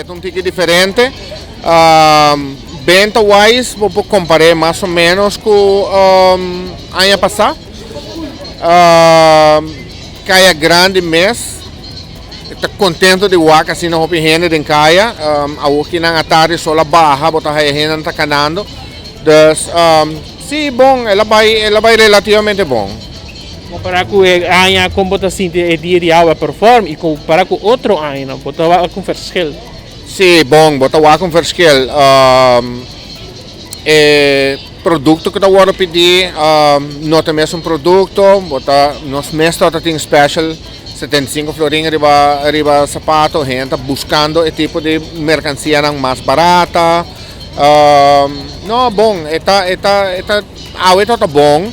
E ta un tiki diferente. Benta wise bo por compar'é mas o menos cu aña pasá. Caya Grandi mes ta contento di wak asina hopi hende den caya. Awor ki nan atardi sol a baha bo ta haya hendenan ta canando. Dus si bon el a bay el a bay relativamente bon. Compará cu e aña con bo ta sinti e dia di awe a perform y compará cu otro añanan bo ta wak un verschil? Si bon bo ta wak un verschil. E producto cu ta wordo pidi no ta mesun producto bo ta nos mes ta tin special 75 florin riba riba sapato hende ta buscando e tipo di mercancianan mas barata. No bon e ta e ta e ta awe ta ta bon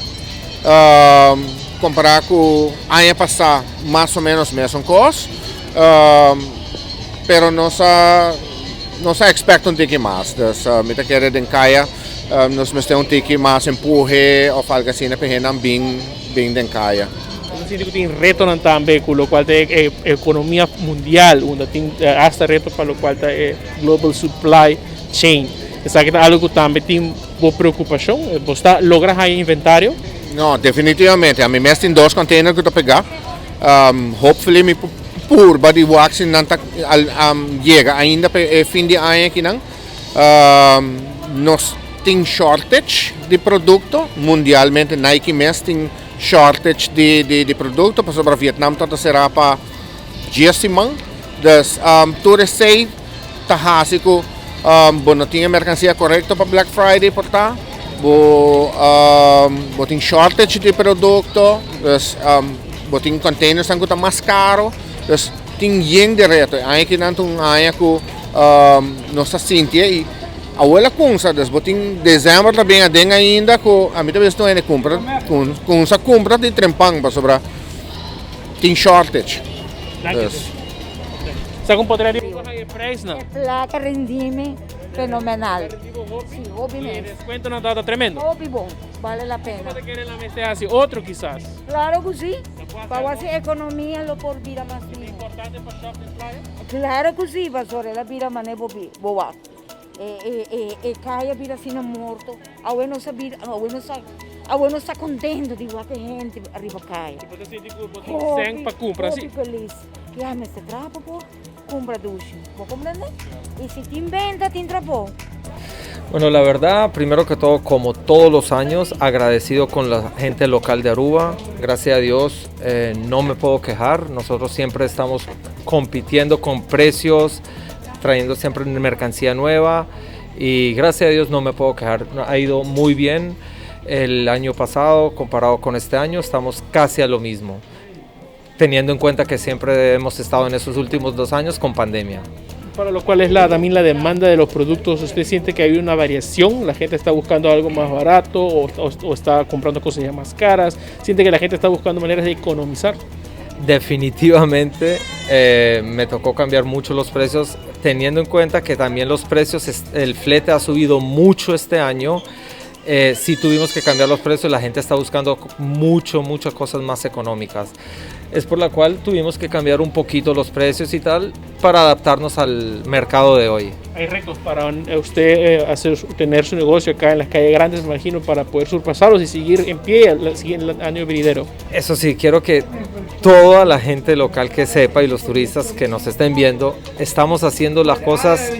compara cu aña pasa mas o menos mesun cos pero nos a nos a expect un tiki mas dus mi ta kere den caya nos mester un tiki mas empuhe of algo asina pa hendenan bin bin den caya. Bo ta sinti cu tin retonan tambe cu locual ta e economia mundial unda tin hasta reto pa locual ta e global supply chain. Esaki ta algo cu tambe tin bo preocupacion? Bo sta logra haya inventario? No, definitivamente. Ami mes tin dos container cu ta pega. Hopefully mi por purba di wak si nan ta yega ainda pa e fin di aña akinan. Nos tin shortage di producto mundialmente. Nike mes tin shortage di producto pasobra Vietnam ta ta cera pa dies siman. Dus tur esey ta haci cu bo no tin e mercancia corecto pa Black Friday por ta, bo bo tin shortage di producto, dus bo tin containersnan cu ta mas caro, dus tin yen di reto. E aña akinan ta un aña cu nos ta sinti y awor a cunsa, dus bo tin december ta bin aden ainda cu ami ta bisa tur hende cumpra, cunsa cumpra di trempan pasobra tin shortage. Dus. Sa con potré di baha e prijsnan? E placa rendime fenomenal. Si, hopi mes. Y e descuentonan ta tremendo. Hopi bon, bale la pena. Bo ta kere la mester haci otro kisas? Claro cu si, pa wak si economia lo por bira mas miho. E ta importante pa shop den playa? Claro cu si, pasobra el a bira mane bo bo wak. E caya bira asina morto, awe nos a bira, awe nos a, awe nos ta contento di wak e hende ariba caya. Y bo ta sinti cu bo tin cen pa cumpra si? Hopi feliz. Ya mester traha pa por cumpra dushi, bo comprende? Y si tin benta tin trabou. Bueno, la verdad, primero que todo, como todos los años, agradecido con la gente local de Aruba. Gracias a Dios, eh, no me puedo quejar. Nosotros siempre estamos compitiendo con precios, trayendo siempre mercancía nueva y gracias a Dios no me puedo quejar. Ha ido muy bien el año pasado comparado con este año, estamos casi a lo mismo, teniendo en cuenta que siempre hemos estado en esos últimos 2 años con pandemia. Para lo cual es la, también la demanda de los productos, ¿usted siente que hay una variación? ¿La gente está buscando algo más barato o está comprando cosas ya más caras? ¿Siente que la gente está buscando maneras de economizar? Definitivamente me tocó cambiar mucho los precios, teniendo en cuenta que también los precios, el flete ha subido mucho este año. Sí tuvimos que cambiar los precios, la gente está buscando mucho, muchas cosas más económicas. Es por la cual tuvimos que cambiar un poquito los precios y tal para adaptarnos al mercado de hoy. Hay retos para usted tener su negocio acá en las calles grandes, me imagino, para poder surpasarlos y seguir en pie el siguiente año venidero. Eso sí, quiero que toda la gente local que sepa y los turistas que nos estén viendo, estamos haciendo las cosas,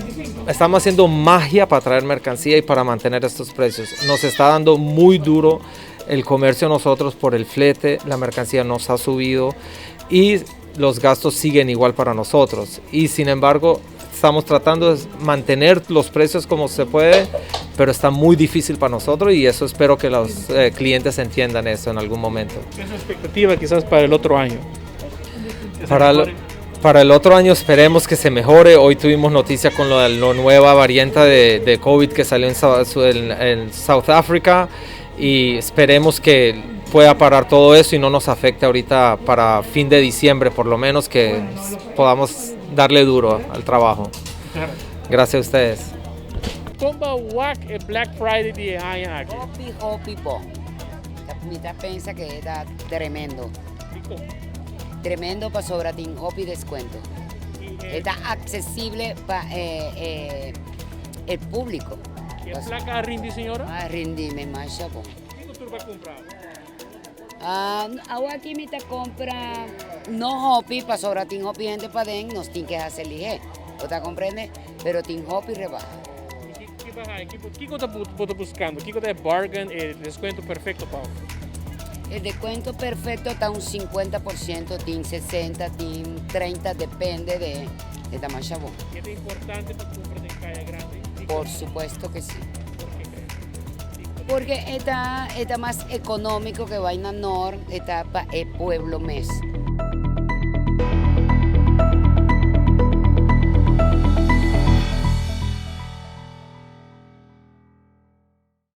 estamos haciendo magia para traer mercancía y para mantener estos precios. Nos está dando muy duro el comercio a nosotros por el flete, la mercancía nos ha subido y los gastos siguen igual para nosotros. Y sin embargo, estamos tratando de mantener los precios como se puede, pero está muy difícil para nosotros y eso espero que los clientes entiendan eso en algún momento. ¿Qué es la expectativa quizás para el otro año? Para el otro año esperemos que se mejore. Hoy tuvimos noticia con lo de la nueva variante de COVID que salió en South Africa y esperemos que pueda parar todo eso y no nos afecte ahorita para fin de diciembre, por lo menos que podamos darle duro al trabajo. Gracias a ustedes. Con bo a wak e Black Friday di aña aki? Hopi, hopi bon. Mi ta pensa cu ta tremendo. Tremendo pasobra tin hopi descuento. E ta accesible pa e e publico. E placa a rindi señora? A rindi mi masha bon. Kico tur bo a cumpra? Awo aki mi ta compra no hopi pasobra tin hopi hende paden nos tin ke haci lihe bo ta comprende pero tin hopi rebaha. Ki baha kico bo ta buscando kico ta e bargain e descuento perfecto pa bo? E descuento perfecto ta un 50% tin 60 tin 30 depende de e ta masha bon. E ta importante pa cumpra den Caya Grande? Por supuesto que si. Porque e ta e ta mas economico que bai na nor e ta pa e pueblo mes.